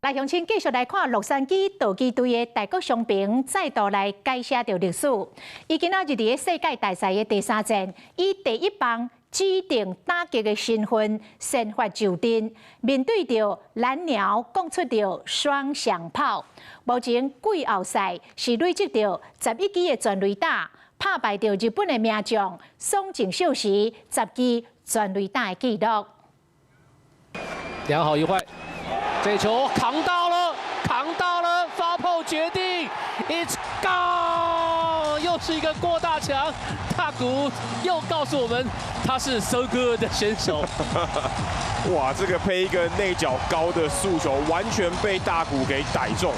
來，鄉親繼續來看洛杉磯道奇隊的大谷翔平再度來改寫著歷史。伊今仔日佇咧世界大賽的第三戰，以第一棒指定打擊的身份先發就陣，面對著藍鳥，講出著雙響炮。目前季後賽是累積著11支的全壘打，拍敗著日本的名將松井秀喜10支全壘打的紀錄。兩好一壞。這球扛到了，扛到了，發炮決定，It's gone，又是一個過大牆，大谷又告訴我們他是 so good 的選手。哇，這個配一個內角高的速球，完全被大谷給逮中，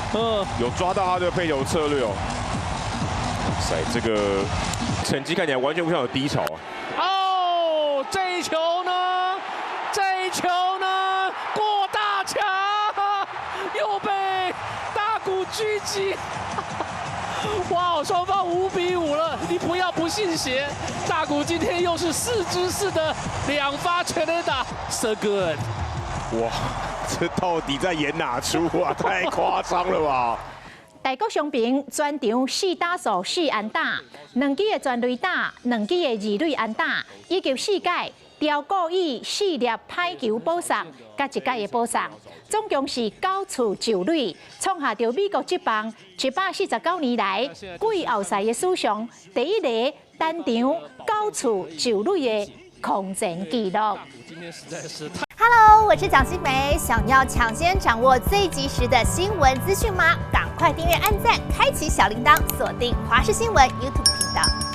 有抓到他的配球策略哦。哇塞，這個成績看起來完全不像有低潮啊。哦，這一球呢？這一球呢？過大牆。又被大谷狙擊，哇！雙方5比5了，你不要不信邪。大谷今天又是4之4的兩發全壘打，so good。哇，這到底在演哪出啊？太誇張了吧！大谷翔平全場4打數4安打，兩支的全壘打，兩支的二壘安打，以及四改刁故意四粒歹球保送，佮一改的保送，總共是九次就壘，創下著美國職棒149年來季後賽的史上第一个單場九次就壘的空前紀錄。 Hello，我是蔣新梅，想要搶先掌握最及時的新聞資訊嗎？趕快訂閱、按讚、開啟小鈴鐺，鎖定華視新聞 YouTube 頻道。